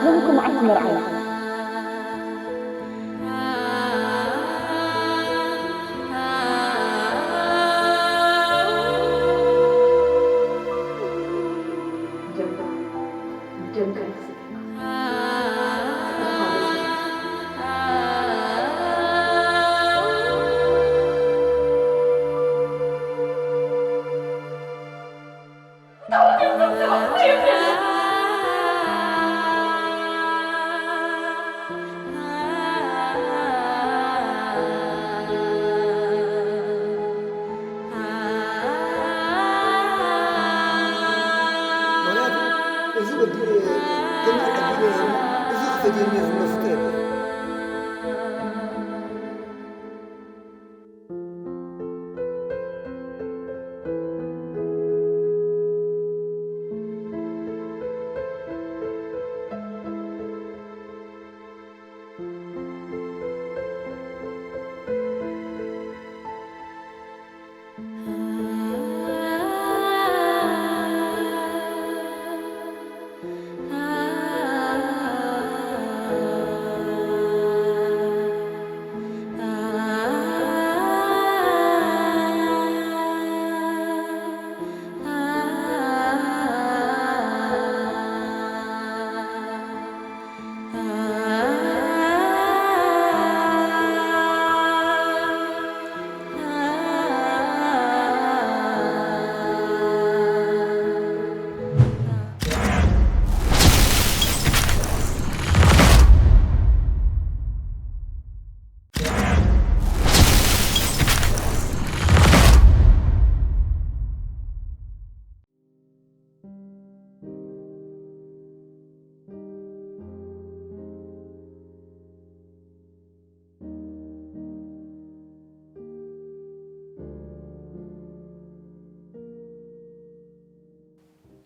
ሎምኩም ዓርኪ መርዓና። ምኽንያቱ እዚ በዲለ እየ፣ ገና ቀዲለ እየ እሞ እዚ ክፈድየኒ እየ ዝብሎ ፍጡር የለን።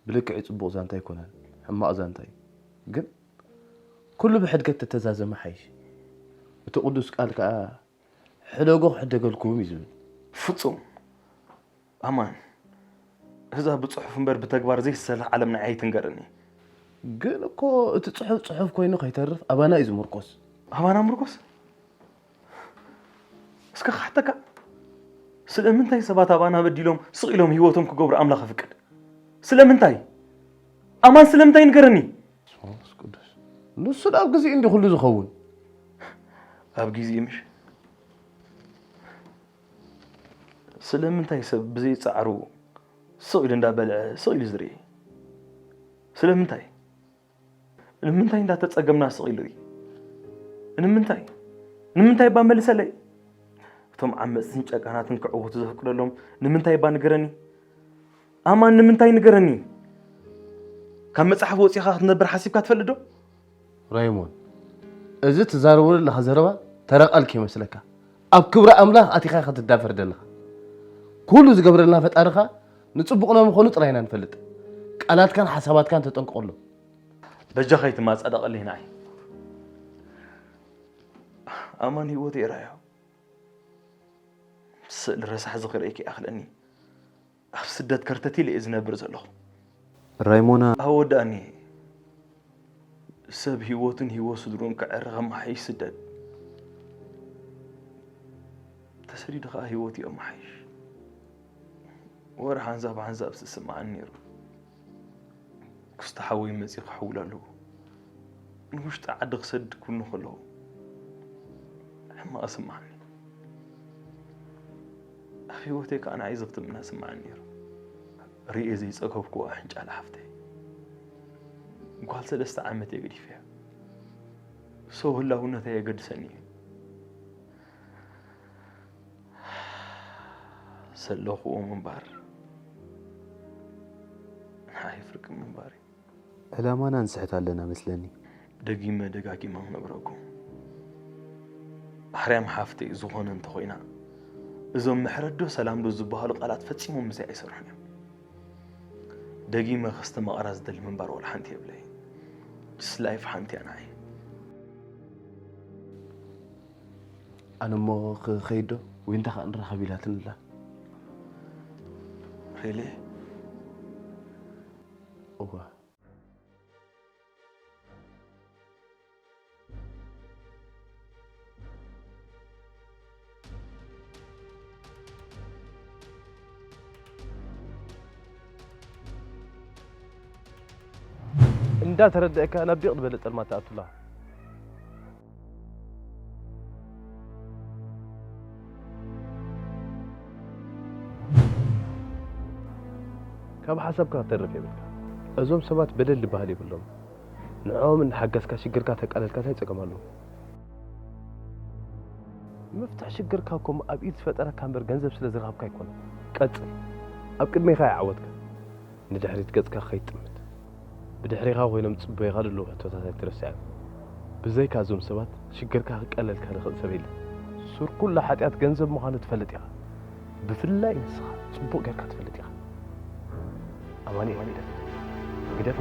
ብልክዕ ጽቡቕ ዛንታ ኣይኮነን፣ ሕማቕ ዛንታ እዩ። ግን ኩሉ ብሕድገት ተተዛዘመ ሓይሽ። እቲ ቅዱስ ቃል ከኣ ሕደጎ ክሕደገልኩም እዩ ዝብል። ፍጹም ኣማን፣ እዛ ብጽሑፍ እምበር ብተግባር ዘይትሰርሕ ዓለም ንዓይ ኣይትንገረኒ። ግን እኮ እቲ ጽሑፍ ጽሑፍ ኮይኑ ከይተርፍ ኣባና እዩ ዝምርኮስ። ኣባና ምርኮስ? እስከ ክሓተካ፣ ስለምንታይ ሰባት ኣባና በዲሎም ስቕ ኢሎም ህይወቶም ክገብሩ ኣምላኽ ኣፍቅድ? ስለምንታይ? ኣማን ስለምንታይ ንገረኒ። መንፈስ ቅዱስ ንሱ ኣብ ግዜኡ እንዲ ኩሉ ዝኸውን። ኣብ ግዜኡ ምሽ? ስለምንታይ ሰብ ብዘይ ጻዕሩ ስቕ ኢሉ እንዳበልዐ ስቕ ኢሉ ዝርኢ? ስለምንታይ? ንምንታይ እንዳተጸገምና ስቕ ኢሉ እዩ? ንምንታይ? ንምንታይ እባ መልሰለይ? እቶም ዓመጽትን ጨካናትን ክዕወቱ ዘፍቅደሎም ንምንታይ እባ ንገረኒ? ኣማን ንምንታይ ንገረኒ? ካብ መጽሓፍ ወጺኻ ክትነብር ሓሲብካ ትፈልጥ ዶ? ራይሞን፣ እዚ ትዛረቦ ዘለኻ ዘረባ ተራ ቃል ከይመስለካ። ኣብ ክብሪ ኣምላኽ ኣቲኻ ኢኻ ትዳፈር ዘለኻ። ኩሉ ዝገብረልና ፈጣሪ ኸኣ ንጽቡቕና ምዃኑ ጥራይ ኢና ንፈልጥ። ቃላትካን ሓሳባትካን ተጠንቀቐሎም። በጃኻ ኣይትማጻደቐለይ ንዓይ። ኣማን ህይወተይ ራዮ። ስእሊ ረሳሕ ዝኽርእየኪ ይኣኽለኒ። ኣብ ስደት ከርተት ኢለ እየ ዝነብር ዘለኹ። ራይሞና። ኣወዳእኒ። ሰብ ህይወቱን ህይወት ስድርኡን ከዕሪ ከመሓይሽ ይስደድ። ተሰዲዱ ኸኣ ህይወቱ የመሓይሽ። ወረ ሓንሳብ ሓንሳብ ዝስምዓኒ ነይሩ። ክስተ ሓወይ መጺኡ ክሕውል ኣለዎ። ንውሽጢ ዓዲ ክሰድድ ክብሉኒ ከለዉ ሕማቕ ይስምዓኒ። ኣብ ህይወተይ ከኣ ንዓይ ዘኽትምና ይስምዓኒ ነይሩ። ርእየ ዘይጸገብክዎ ኣሕንጫለ ሓፍተይ። ጓል ሰለስተ ዓመት እየ ገዲፈያ። ሰው ህላውነታ የገድሰኒ እዩ። ሰለኹዎ ምንባር ንዓይ ፍርቂ ምንባር እዩ። ዕላማና ንስሕት ኣለና መስለኒ። ደጊመ ደጋጊመ ክነግረኩም። ኣርያም ሓፍተይ ዝኾነ እንተኾይና እዞም ምሕረት ዶ ሰላም ዶ ዝበሃሉ ቃላት ፈጺሞም ምሳይ ኣይሰርሑን እዮም። ደጊመ ከስተማቕራ ዝደሊ ምንባር ዋላ ሓንቲ የብለይ። Just life ሓንቲ እያ ንዓይ። ኣነ እሞ ክኸይድ ዶ ዊንታ ከኣ ንራኸብ ኢላትኒ ኣላ። Really? እወ። እንዳተረደእካ ናብ ዲቕ ዝበለ ጸልማት ትኣቱ ኣለኻ። ካብ ሓሳብካ ከተርፍ የብልካ። እዞም ሰባት በደል ዝበሃል የብሎም። ንዕኦም እንዳሓገዝካ ሽግርካ ተቃለልካ እንታይ ጸገም ኣለዎ? ምፍታሕ ሽግርካ እኮ ኣብ ኢድ ዝፈጠረካ እምበር ገንዘብ ስለ ዝረኸብካ ኣይኮነን። ቀጽል። ኣብ ቅድሜኻ ይዓወትካ። ንድሕሪት ገጽካ ከይትጥምት። ብድሕሪኻ ኮይኖም ዝጽበዩኻ ዘለዉ ሕቶታት ኣይትረስዕዮም። ብዘይካ እዞም ሰባት ሽግርካ ክቀለልካ ዝኽእል ሰብ የለን። ሱር ኩላ ሓጢኣት ገንዘብ ምዃኑ ትፈልጥ ኢኻ። ብፍላይ ንስኻ ጽቡቕ ጌርካ ትፈልጥ ኢኻ። ኣማኑኤል ግደፍ። ግደፍ።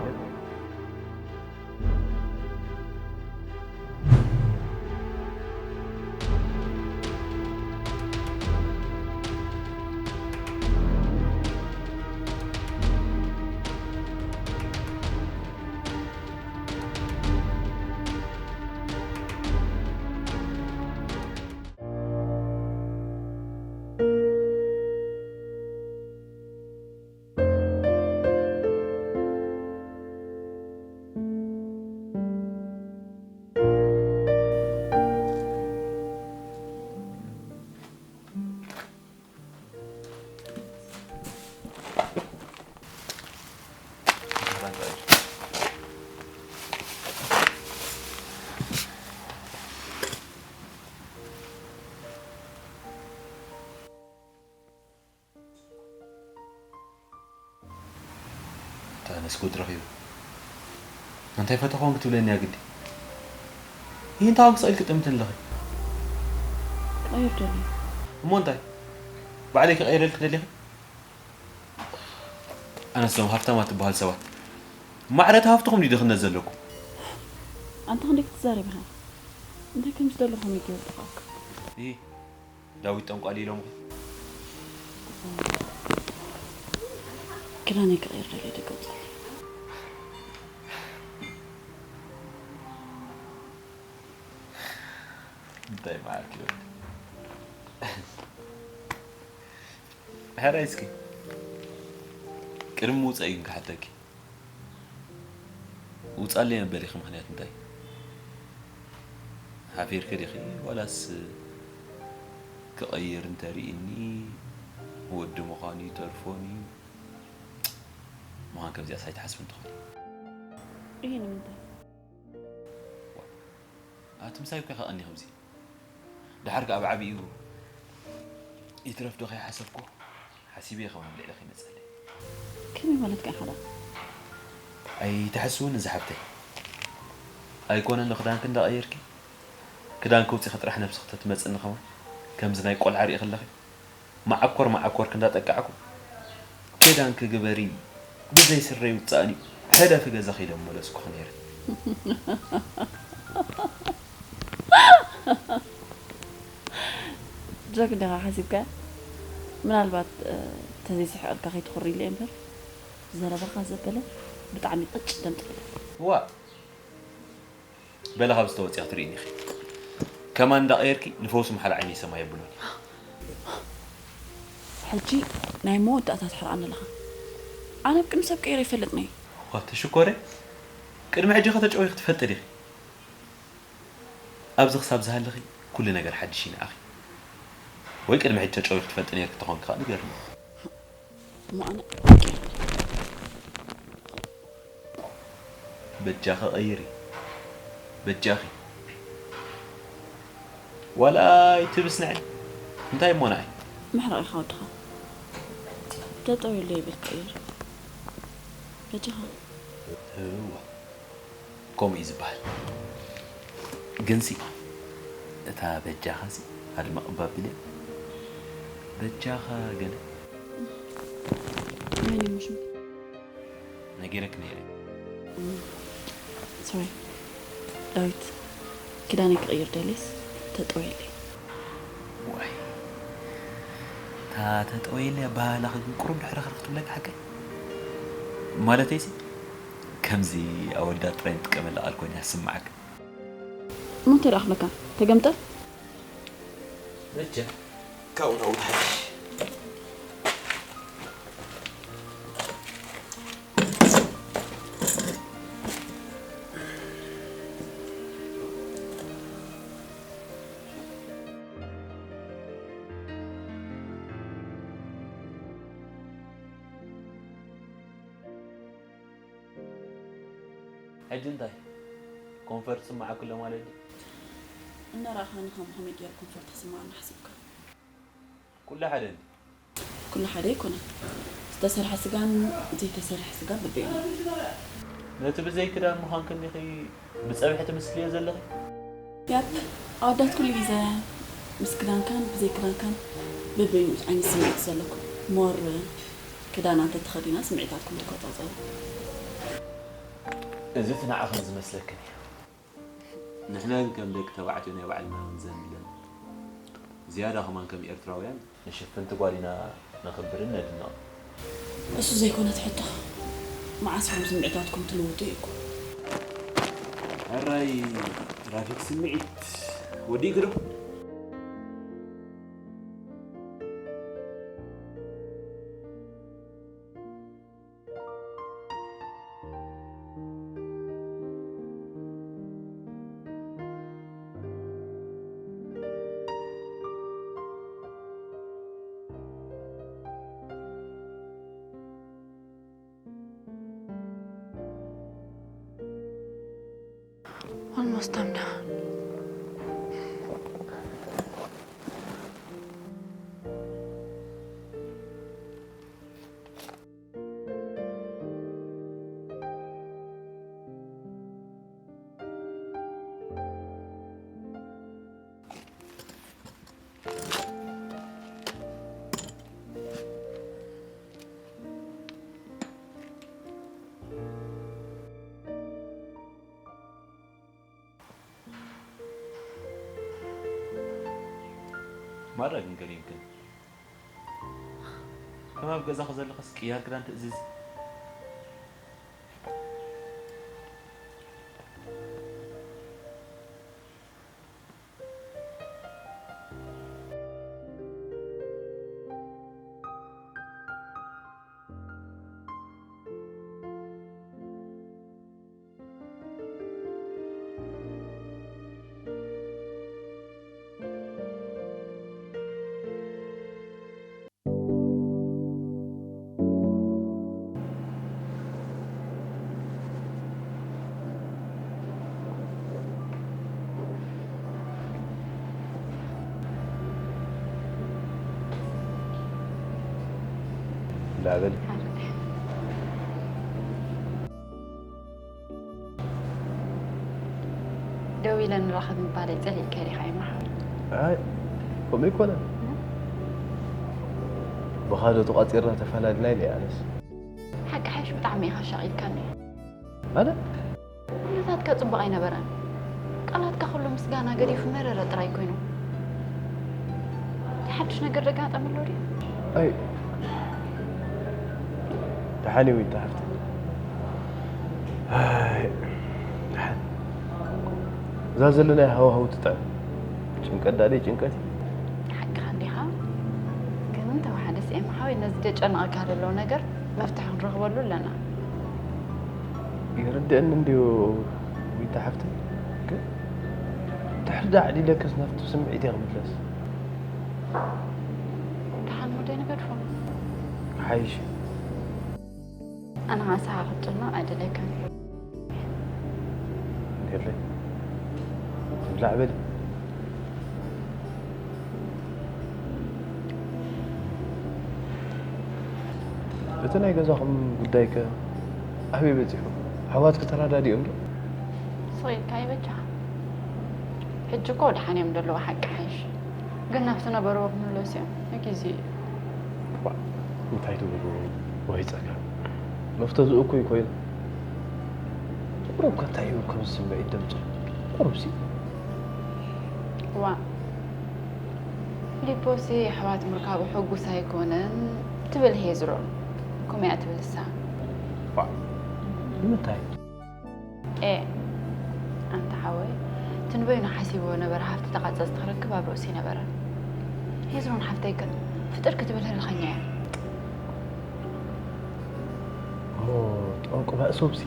እታ ነስኩት ረኺቡ። እንታይ ፈተኾን ክትብለኒ እያ ግዲ? ይህ እንታይ ክስእል ክጥምት ኣለኺ? ቀይር ደሊ። እሞ እንታይ? ባዕለይ ክቐይረልክ ደሊኺ? ኣነስ እዞም ሃፍታማት ትበሃል ሰባት ማዕረ እቲ ሃፍትኹም ድዩ ድኽነት ዘለኩም? ኣንታ ክንደይ ክትዛረብ ኢኻ? እንታይ ከም ዝደለኹም እዩ ገይሩ ጥፋእካ? ይህ ዳዊት ጠንቋሊ ኢሎምኺ? ክዳነይ ክቕይር ደልየ ደገ ውፅኣለይ። እንታይ መዓልኪ ይወድ? ሕራይ እስኪ ቅድሚ ምውፀእ ግን ክሓተኪ። ውጻለይ መበሊኺ ምኽንያት እንታይ? ሓፊርኪ ዲኺ ዋላስ ክቐይር እንተርኢኒ ወዲ ምዃኑ ይተርፎን እዩ ምዃን ከምዚኣስ ኣይትሓስብን ትኾኒ? እሂ ንምንታይ? ኣቲ ምሳይ እኮ ኢኻ ቀኒኺ ኣብዚ። ደሓር ከኣ ብዓቢኡ ይትረፍ ዶ ከይሓሰብኩ ሓሲበ እየ ከማን ልዕለኺ ይመጸለይ። ከመይ ማለትካ ኢኻ ደኣ? ኣይትሕስውኒ ዝሓፍተይ። ኣይኮነን ዶ ክዳንኪ እንዳቐየርኪ ክዳንኪ ኣውጺኺ ጥራሕ ነብስኺ ተትመጽኒ ከማን ከምዚ ናይ ቆልዓ ርኢኺ ኣለኺ። መዓኮር መዓኮርኪ እንዳጠቃዕኩ ክዳንኪ ግበሪ ብዘይ ስረ ይውጻእኒ ሕለፊ ገዛኺ ኢለ ምመለስኩኺ ነይረ። ጆክ እንዲኻ ሓሲብካያ? ምናልባት ተዘይስሕቐልካ ከይትኹሪ ኢለ እየ እምበር ዘረባኻ ዘበለ ብጣዕሚ ቅጭ ደምጥለ። ዋእ በለ ካብዚ ተወፂኣ ክትርእይኒ ኢኺ። ከማን እንዳቐየርኪ ንፈውሲ ምሓል ዓይነይ ሰማይ የብሎን። ሕጂ ናይ መወዳእታ ትሕርኣኒ ኣለኻ። ኣነ ኣብ ቅድሚ ሰብ ቀይረ ይፈልጥኒ። ዋእ ተሽኮረ ቅድሚ ሕጂ ከተጨውይኺ ትፈልጢ ዲኺ? ኣብዚ ክሳብ ዝሃለኺ ኩሉ ነገር ሓድሽ እዩ ንዓኺ። ወይ ቅድሚ ሕጂ ተጨውይኺ ትፈልጢ ነይርኪ ተኾንኪ ከኣ ንገርኒ። እሞ ኣነ በጃኺ ቀይሪ በጃኺ። ዋላ ኣይትብስንዒ እንታይ እሞ ንዓይ። ምሕራቕ ኢኻ ወድኻ። ጠጠው ኢለ ይብል ቀይር። በጃኻ። እዋ ከምኡ እዩ ዝበሃል። ግንሲ እታ በጃኻሲ ኣድመቕ ባቢልያ በጃኻ ገለ ናይ ነይ ሽም ነጊረኪ ነይረ። ሶሪ ዳዊት ክዳነይ ክቕይር ደልየስ ተጠወየለይ። ዋይ እታ ተጠወየለይ ኣበሃህላኺ ግን ቁሩብ ድሕርኽርኽ ትብለኪ ሓቀይ? ማለተይሲ ከምዚ ኣወዳት ጥራይ ንጥቀመላ ቃል ኮይና እያ ትስምዓካ። እሞ እንታይ ደኣ ክብለካ? ተገምጠል? በጃ ካብኡ ናብኡ ሓድሽ። ሕጂ እንታይ? ኮንፈርት ትስምዓኪ ኣሎ ማለት ድዩ? እናረኣኻኒ ከም ከመይ ገይሩ ኮንፈርት ክስምዓኒ ሓሲብካ? ኩሉ ሓደ እንዲ። ኩሉ ሓደ ኣይኮነን። ዝተሰርሐ ስጋን ዘይተሰርሐ ስጋን በበይኑ። ነቲ ብዘይ ክዳን ምዃንኪ እንዲኺ ብጸብሒ ትምስልዮ ዘለኺ? ያፕ፣ ኣወዳት ኩሉ ግዜ ምስ ክዳንካን ብዘይ ክዳንካን በበይኑ ዓይነት ስምዒት እዩ ዘለኩም። ሞር ክዳን እንተተኸዲና ስምዒታትኩም ትቆጻጸሩ። እዚ እቲ ንዓኽን ዝመስለክን እዩ። ንሕና ግን ከም ደቂ ተባዕትዮ ናይ ባዕልና ምዘን ኣለና። ዝያዳ ከማን ከም ኤርትራውያን ንሽፍንቲ ጓል ኢና ነኽብርን ነድንቕን። እሱ ዘይኮነ እቲ ሕቶ፣ መዓስ ኢኹም ስምዒታትኩም ትልውጡ ኢልኩም? ሕራይ ትራፊክ ስምዒት ወዲእኪ ዶ? Almost, I'm done. ማራ ግን ገሪምክን። ከም ኣብ ገዛኺ ዘለኽስ ቅያር ክዳን ትእዝዝ? ላበል ደው ኢለ ንራኸብ ምባለይ ጸሊእካዮ ዲኻ ይመሓር? ኣይ፣ ከምኡ ኣይኮነን። ብኻዶ ተቋጺርና ተፈላሊና ኢለ ኣነስ። ሓቂ ሓይሽ ብጣዕሚ ኢኻ ኣሻቒልካኒ። ኣነ? ኩነታትካ ጽቡቕ ኣይነበረን። ቃላትካ ኩሉ ምስጋና ገዲፉ መረረ ጥራይ ኮይኑ። ሓድሽ ነገር ደጋጠመ ኣሎ ድዩ? ኣይ፣ ደሓን እዩ ዊንታ ሓፍተይ። ኣይ፣ ደሓን። እዛ ዘለናያ ሃዋህው ትጥዕም። ጭንቀት ዳኣ ደይ ጭንቀት እዩ። ሓቅኻ እንዲኻ። ግን እንተወሓደስ ኤማ ሓወይ ነዚ ዘጨንቐካ ዘሎ ነገር መፍትሒ ክንረኽበሉ ኣለና። ይርድእኒ እንድዩ ዊንታ ሓፍተይ። ግን ድሕሪ ዳዕ ዲለክስ ናብቲ ስምዒት እየ ክምለስ። ደሓን ወደይ ንገድፎ። ሓይሽ። ኣነ ንዓኻ ክጨነቕ ኣይደለይካን። የለይ። ብላዕ በሊ። እቲ ናይ ገዛኹም ጉዳይከ ኣበይ በጺሑ? ኣሕዋትኪ ተረዳዲኦም ዶ? ስቕ ኢልካ ይበጃኻ። ሕጂ እኮ ደሓን እዮም ዘለዉ፣ ሓቂ ሓይሽ። ግን ናብቲ ነበርዎ ክምለሱ እዮም። ንግዜ እዩ። ዋእ፣ እንታይ ትብሉ? ወይ ጸገም። መፍተዝኡ እኮ እዩ ኮይኑ። ቁሩብ ከ እንታይ እዩ ከምዚ ስምዒት ደምጽ? ቁሩብሲ። ዋእ፣ ፊሊፖሲ ኣሕዋት ምርካቡ ሕጉስ ኣይኮነን ትብል ሄዝሮን። ከምኡ እያ ትብል ንሳ። ዋእ፣ ንምንታይ? ኤ፣ ኣንታ ሓወይ፣ እቲ ንበይኑ ሓሲብዎ ነበረ ሃፍቲ ተቓጸጽቲ ክረክብ ኣብ ርእሱ ኣይነበረን። ሄዝሮን ሓፍተይ ግን ፍጥር ክትብል ህልኸኛ እያ። እሞ ጠንቁ ባእሶምሲ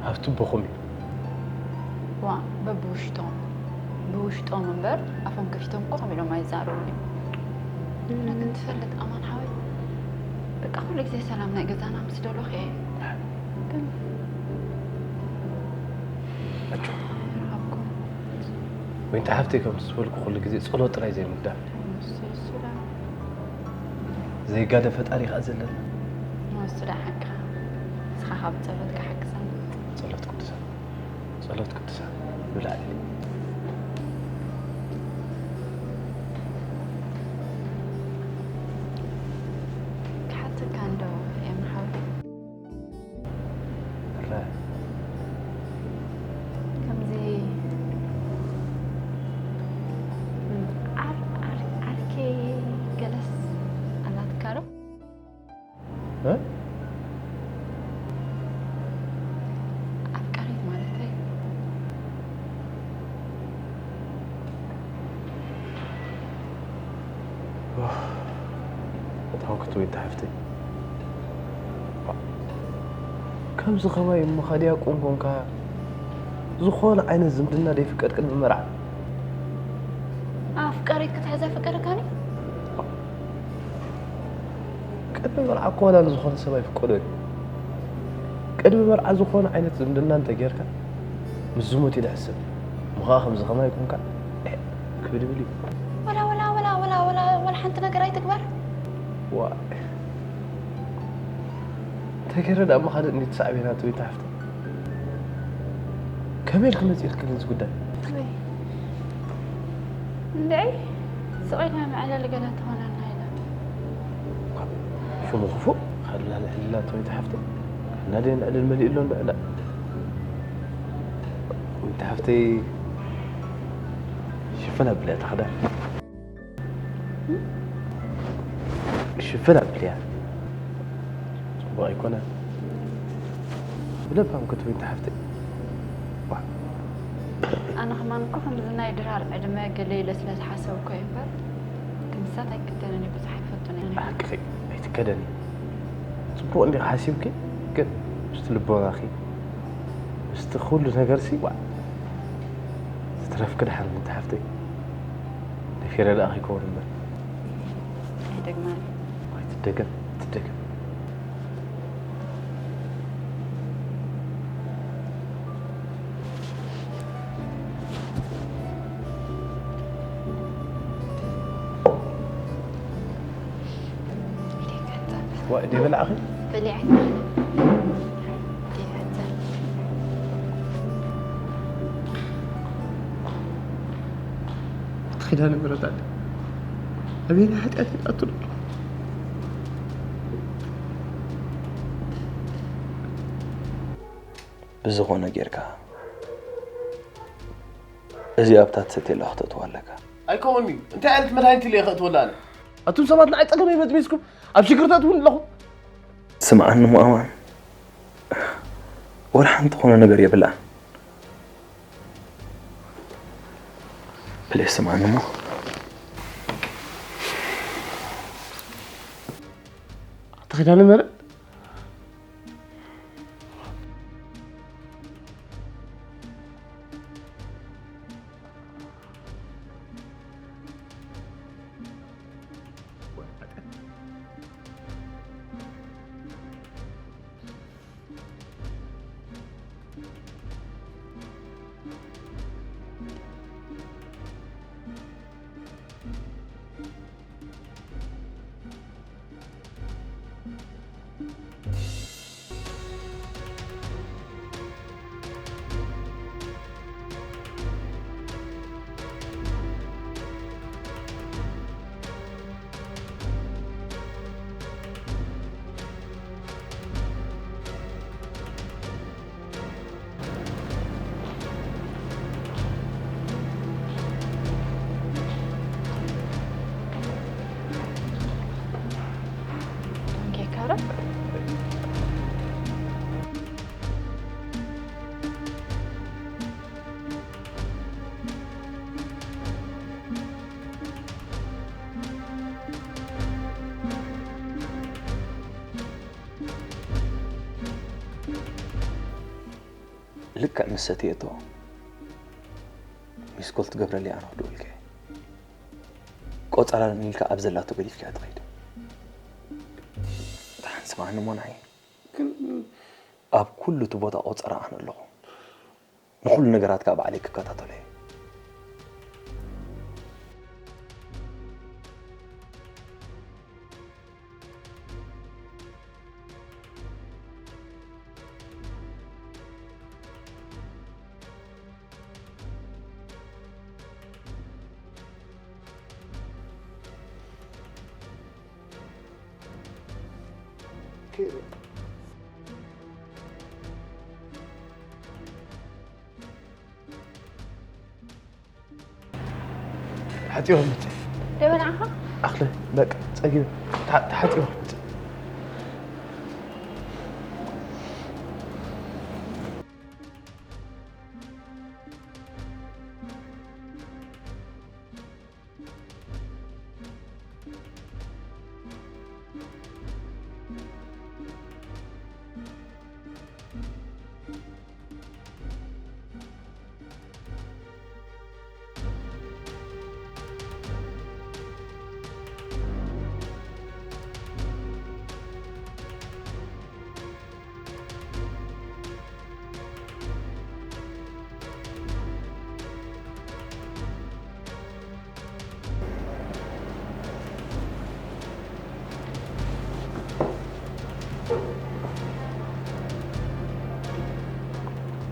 ሃፍቲ ኣቦኹም እዩ። ዋእ፣ በብውሽጦም፣ ብውሽጦም እምበር ኣፎም ከፊቶም እኮ ከምኡ ኢሎም ኣይዛረቡን እዮም። ንሕና ግን ትፈልጥ ኣማን ሓወይ፣ በቃ ኩሉ ግዜ ሰላም ናይ ገዛና ምስ ደለኹ እየ። ግን ወይንቲ ሓፍተይ፣ ከምቲ ዝበልኩ ኩሉ ግዜ ጸሎት ጥራይ ዘይምግዳፍ። ንሱ፣ ንሱ ደኣ። ዘይጋደ ፈጣሪ ከኣ ዘለና። ንሱ ደኣ ሓቅኻ። ንስኻ ካብ ጸሎትካ ሓግዘና። ጸሎት ቅዱሳን፣ ጸሎት ቅዱሳን ንላዕሊ። ክሓተካ እንዶ ኤም ሓወይ። እረ። ከምዚ ዓር-፣ ዓር-፣ ዓርኬ ገለስ ኣላትካ ዶ? እ? ኣፍቃሪት ማለተይ። በጣም ክትወይ ተሓፍተይ። ከምዚ ከማይ እሞ ዲያቆን ኮንካ ዝኾነ ዓይነት ዝምድና ደይፍቀድ ቅድሚ መርዓ? ኣፍቃሪት ክትሕዝ ኣይፍቀደካን እዩ? ቅድሚ መርዓ እኮ ዋላ ንዝኾነ ሰብ ኣይፍቀዶን እዩ። ቅድሚ መርዓ ዝኾነ ዓይነት ዝምድና እንተጌርካ ምስ ዝሙት እዩ ዝሕሰብ። እሞ ኸዓ ከምዚ ከማይ ኮንካ ክብል ይብል እዩ። ወላ፣ ወላ፣ ወላ፣ ወላ፣ ወላ፣ ወላ ሓንቲ ነገር ኣይትግበር። ዋ። ተገረ ደኣ እሞ ካልእ እንዲ ትሳዕቤና ትብል ተሓፍተ። ከመይ ኢልኪ መጺእኪ ግን እዚ ጉዳይ? ወይ። እንድዒ፣ ስቕ ኢልና መዕለሊ ገለ ትኾነና ኢላ። ሽሙ ክፉእ፣ ካልእ ልዕልና ትብል ተሓፍተ። ናደይ ንዕልል መሊኡ ኣሎ እንዶ ዕዳ። ወይ ተሓፍተይ፣ ሽፍን ኣብለያ እታ ክዳን። ሽፍን ኣብልያ። ጽቡቕ ኣይኮነን። ብለባም ክትብል ተሓፍተይ። ዋ። ኣነ ከማን እኮ ከምዚ ናይ ድራር ዕድመ ገለ ኢለ ስለ ዝሓሰብኩ እየ እምበር፣ ክንሳት ኣይክደንን እየ፣ ብዙሕ ኣይፈቱን እየ። ብሓቅኺ ኣይትከደኒ። ጽቡቕ እንዲኺ ሓሲብኪ፣ ግን ምስቲ ልቦናኺ፣ ምስቲ ኩሉ ነገርሲ፣ ዋ። ዝትረፍኪ ደሓን ምንታ ሓፍተይ። ደፊረ ደኣ ከይከውን እምበር። ኣይደግማን። ኣይትደገም፣ ትደገም። ዋ፣ ደይ በላዕኺ? በሊዐ። ደይ በልዐ። ኪዳነ ምሕረት ኣለ። ኣበየናይ ሓጢኣት ይኣቱ ኣሎ? ብዝኾነ ጌርካ፣ እዚ ኣብታ ትሰትየላ ክተእትዋ ኣለካ። ኣይከውንን'ዩ። እንታይ ዓይነት መድሃኒት ኢለ እየ ከእትወላ ኣነ? ኣቱም ሰባት ንዓይ ጸገመይ መዝሚዝኩም ኣብ ሽግርታት እውን ኣለኹም። ስምዓኒ እሞ ኣማን፣ ወላ ሓንቲ ዝኾነ ነገር የብላን። ፕሊስ ስምዓኒ እሞ። ኣታ ኪዳነ ምሕረት። ልክዕ ምስ ሰተየቶ ሚስኮል ትገብረለይ ኣነ ክድውልከ። ቆጸራ ኢልካ ኣብ ዘላቶ ገዲፍካ ትኸይድ። ደሓን ስማዕኒ እሞ ንዓይ። ግን ኣብ ኩሉ እቲ ቦታ ቆጸራ ኣነ ኣለኹ። ንኹሉ ነገራትካ ባዕለይ ክከታተሎ እየ። ሓፂቦም ምፅ። ደበናኻ? ኣኽለ፣ በቃ፣ ጸጊበ። ተሓ-፣ ተሓፂቦም ምፅ።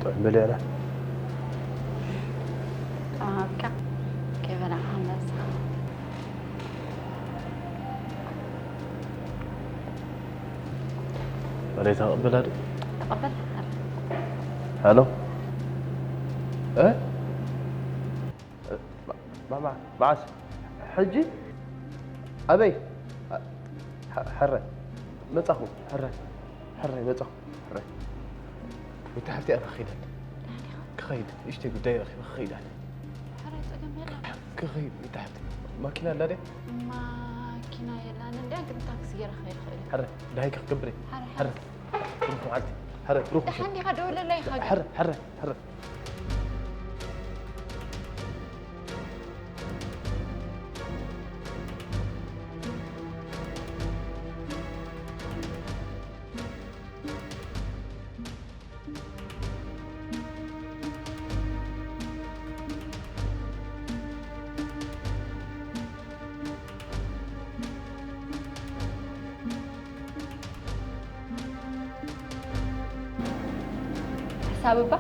ጥዑም በልዕና። ኣብቃ ከይበላዕካ መጽኻ። መሬት ኣቕብል ኣይደል? ተቐበል። ሃሎ። እ? ማ-፣ ማ-፣ ማ-፣ መዓስ? ሕጂ? ኣበይ? ሐ-፣ ሐ-፣ ሐረ። መጻኹ። ሐረ። ሐረ፣ መጻኹ። ሐረ። ቤት ሓፍቲ ኣነ ክኸይድ ኣለኒ። ክኸይድ፣ ንእሽተይ ጉዳይ ረኺበ ክኸይድ ኣለኒ። ሐረ፣ ጸገም የለን። ክኸይድ፣ ቤት ሓፍቲ። ማኪና ኣላ ድያ? ማኪና የላን እንድያ፣ ግን ታክሲ ገይረ ክኸይድ እኽእል እየ። ሐረ፣ ደሃይ ክትገብር እየ። ሐረ፣ ሐረ። ሐረ። ብሩኽ መዓልቲ። ሐረ፣ ብሩኽ ምሸት። ደሓን ዲኻ? ደውለለይ ኢኻ ግን። ሐረ፣ ሐረ፣ ሐረ። ሓሳብ እባ?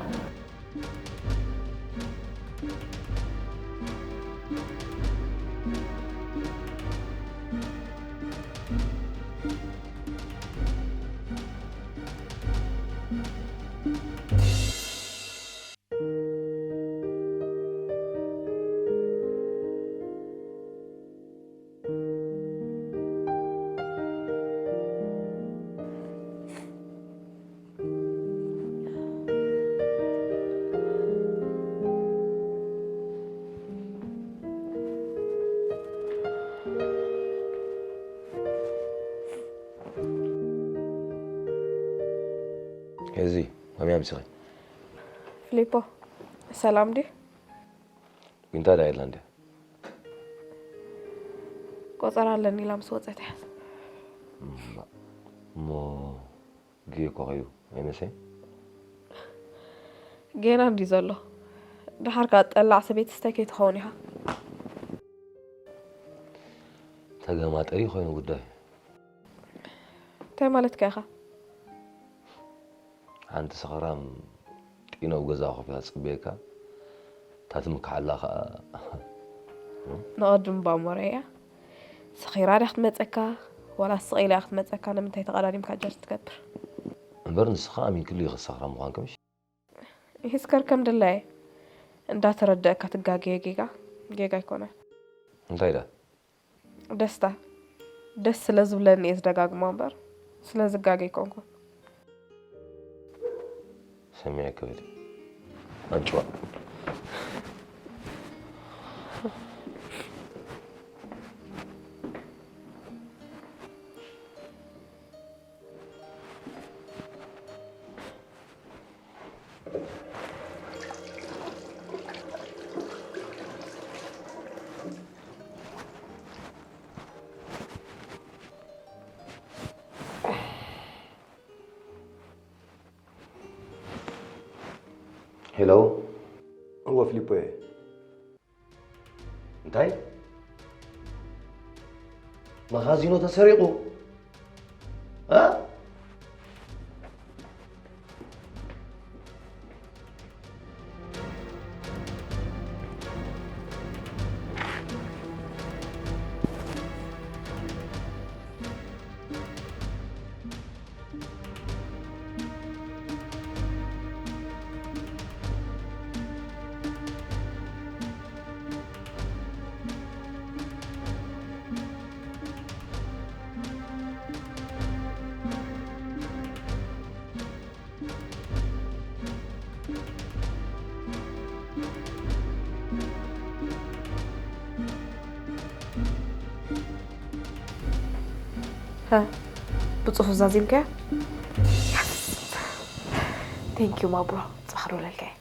እዚ ከመይ ኣምሲኺ? ፊሊፖ፣ ሰላም ድዩ? ዊንታ ድያ የላን ድያ? ቆጸራ ኣለኒ ኢላ ምስ ወጸት እያ። እም፣ እሞ ግዜ እኮ ከይዱ ኣይመስለኝ። ጌና እንድዩ ዘሎ። ደሓር ከኣ ጠላዕ ሰበይቲ ስታይ ከይትኸውን ኢኻ። ተገማጠሪ ኮይኑ ጉዳይ። እንታይ ማለትካ ኢኻ? ሓንቲ ሰኽራም ጢኖ ኣብ ገዛ ኮፍ ኢላ ትጽበየካ፣ እታ ትምክሓላ ከኣ። ንቐድም እባ እሞ ረኣያ። ሰኺራ ድያ ክትመጸካ፣ ዋላ ስቕ ኢላ እያ ክትመጸካ፣ ንምንታይ ተቐዳዲምካ ጀርስ ትገብር? እምበር ንስኻ ኣሚንክሉ ኢኺ ሰኽራም ምዃንኪ ምሽ? ይስከር ከም ድላየ እንዳተረደእካ ትጋገየ ጌጋ፣ ጌጋ ኣይኮነን። እንታይ ደኣ? ደስታ፣ ደስ ስለ ዝብለኒ እየ ዝደጋግሞ እምበር፣ ስለ ዝጋገ ኣይኮንኩን። ሰሚዐ ክብል ኣንጭዋ። ሄሎ። እወ፣ ፊሊፖ እየ። እንታይ? መኻዚኖ ተሰሪቑ? እ? ብጽፉፍ ዛዚምካያ? Thank you ማብሮ። ጽባሕ ክደውለልካ እየ።